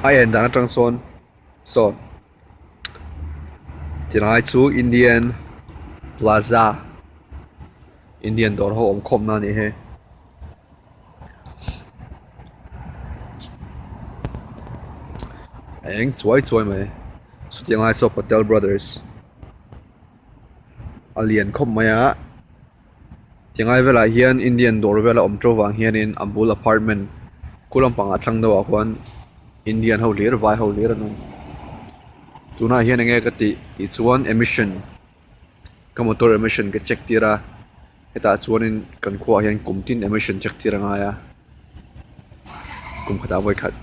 A en dan atang sawn saw tilai chu Indian plaza Indian dawr ho awm khawm na a nih hi. A eng chuai chuai mai chutiang lai saw Patel brothers a lian khawp mai a tingai velah hian Indian dawr vel a awm teuh vang hianin a bul apartment khu lampangah thlang deuhah khuan Indian ho hlir vai ho hlir an awm tunah hian enge ka tih tih chuan emission ka motor emission ka check tir a hetah chuanin kan khuaah hian kum tin emission check tir a ngai a kum khatah vawikhat.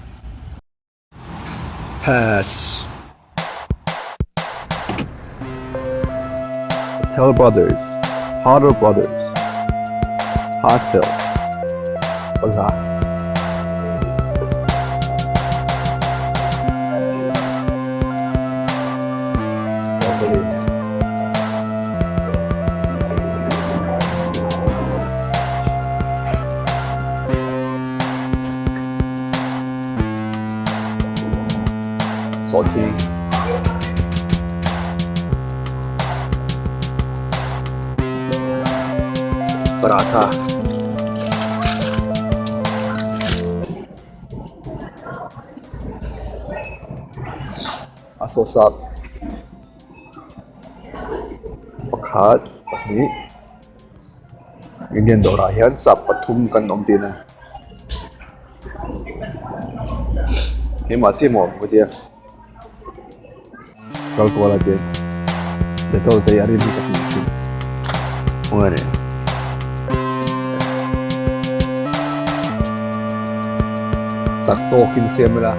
Pass. Patel Brothers, Potter Brothers, Patel, Hola. Sawhthing paratha a sawsa pakhat pahnih Indian dawrah hian sap pathum kan awm tihna keimah chiah maw ka tia kal kual a tia dettol te hi a rim hi ka hmu thin khawnge ni tak tawkin siam ila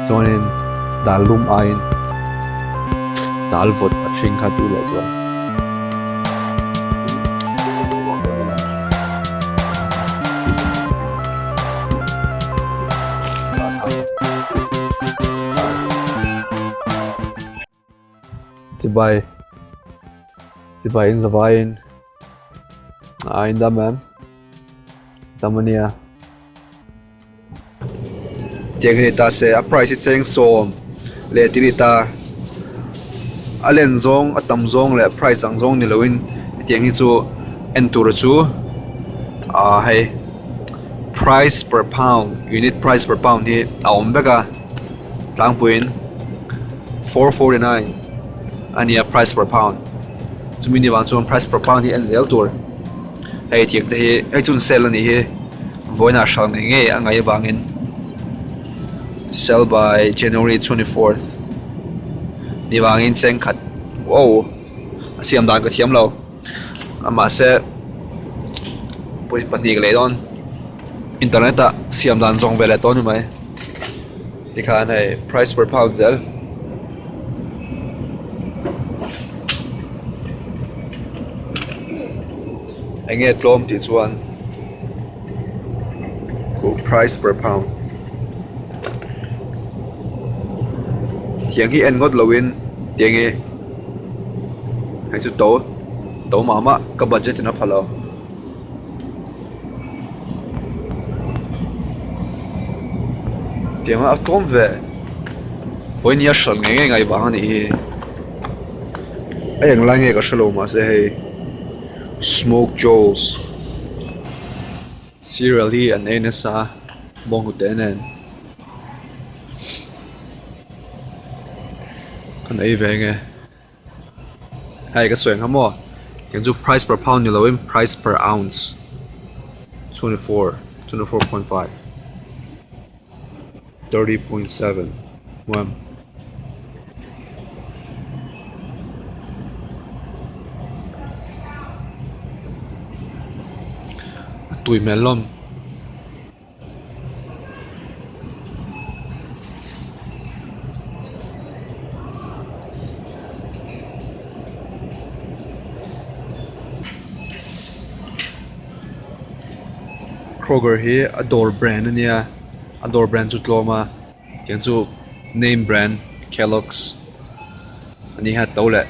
chuanin dal lum aiin dal vawt a hring kha tui leh zual. Chibai chibai in zavaiin a in dam em dam ania tiang hi ni ta se a price hi cheng sawm leh ti ni ta a len zawng a tam zawng leh price ang zawng ni loin hetiang hi chu en tur chu ah hei price per pound unit price per pound hi a awm vek a tlangpuiin 449 a ni a price per pound chumi ni vang chuan price per pound hi en zel tur hei tiang te hi hei chu an sale a nih hi vawiinah hralh ngei ngei a ngaih avangin sell by January 24th ni vangin cheng khat wow a siam dan ka thiam lo a mahse pawisa pahnih ka lei dawn internet ah siam dan zawng ve leh tawh a ni mai tikhan hei price per pound zel. Eng nge tlawm tih chuan khu price per pound tiang hi en ngawt loin tiang hi hei chu to to mah mah ka budget in a pha lo. Tiang a tlawm ve vawinia hran ngei ngei ngaih vang a nih hi a englai nge ka hrelo mahse hei smoke joes cereal hi an ei nasa bawnghnute nen kan ei ve nge. Hei ka sawi ang kha maw tiang chu price per pound ni loin price per ounce 24 24.5 30.7 one a tui hmel hlawm. Kroger hi a dawr brand a nia a dawr brand chu tlawm a tiang chu name brand Kellogg's a ni a to leh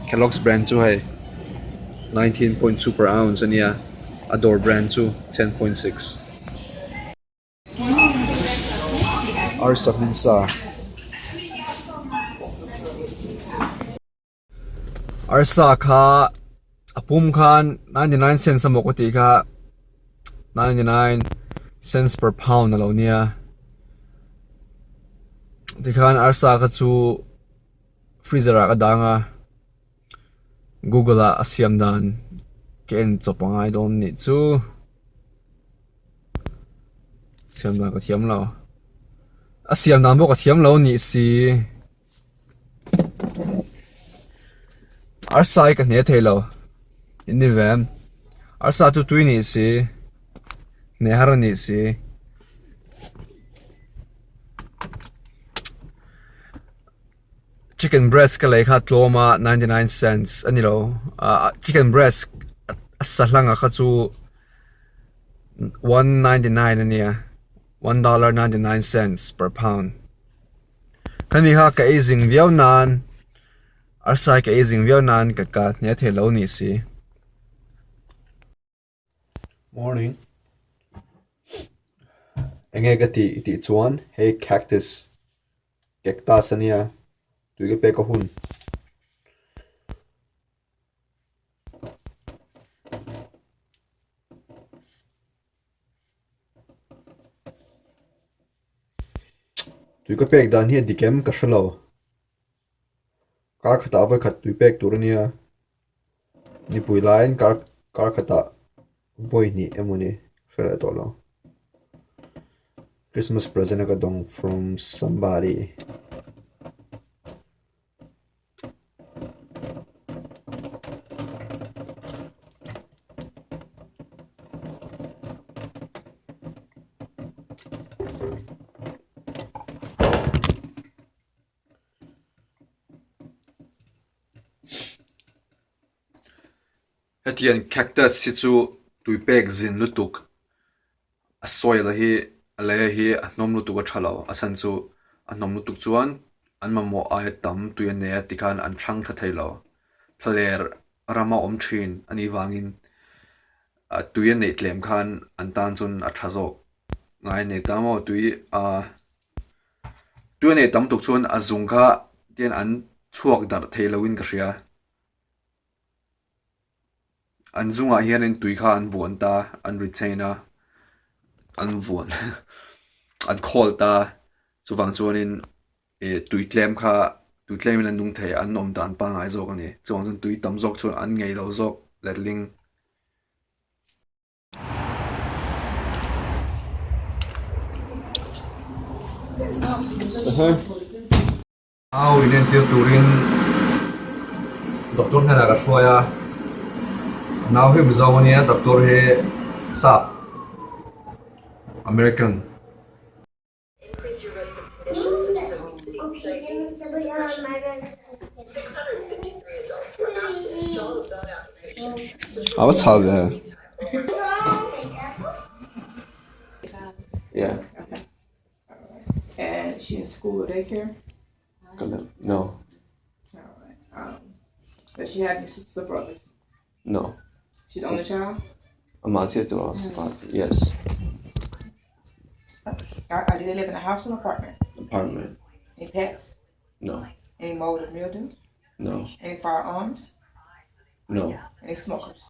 Kellogg's brand chu hei 19.2 per ounce a nia a dawr brand chu 10.6. Arsa hmin sa. Arsa kha a pum khan 99 cents emaw ka tih kha 99 cents per pound a lo nia tikhan arsa kha chu freezer ah ka dang a google ah a siam dan ka en chawp a ngai dawn nih chu siam dan ka thiam lo a siam dan pawh ka thiam lo nih si. Arsa hi ka hne thei lo in ni ve em arsa chu tui nih si hne har a nih si chicken breast ka lei kha tlawm a 99 cents a ni lo ah chicken breast a sa hlang ah kha chu 199 a nia $1.99 per pound. Khami kha ka ei zing viau nan arsa hi ka ei zing viau nan ka ka hne thei lo nih si. Morning. Enge ka tih tih chuan hei cactus cactus ania tui ka pek a hun. Tui ka pek dan hi a dik em ka hre lo. Kar khatah vawikhat tui pek tur a nia. Nipui laiin kar kar khatah vawi hnih emaw ni hre leh tawh lo. Christmas present a ka dawng from somebody. Hetiang cactus hi chu tui pek zin lutuk a soil hi a lei hi a hnawm lutuk a tha lo a chhan chu a hnawm lutuk chuan an mamawh aia tam tui a nei a tikhan an thlang tha thei lo thlaler rama awm thin a nih vangin tui a neih tlem khan an tan chuan a tha zawk ngai a nei ta maw tui ah tui a neih tam tuk chuan a zung kha tian an chhuak darh thei lo in ka hria. An zungah hianin tui kha an vuan ta an retain a an vuan an khawl ta chuvang chuanin ih tui tlem kha tui tlemin an nung thei an awm dan pangngai zawk a ni chuvang chuan tui tam zawk chuan an ngei lo zawk letling. Au in entir turin doctor hnenah ka hruai a, nau hi Mizo a nia doctor hi sap American. A va chhal ve. Yeah. And she in school or daycare? No. All right. Um, does she have any sisters or brothers? No. She's only child? Yes. All right. Do they live in a house or an apartment? Apartment. Any pets? No. Any mold or mildew? No. Any firearms? No. Any smokers?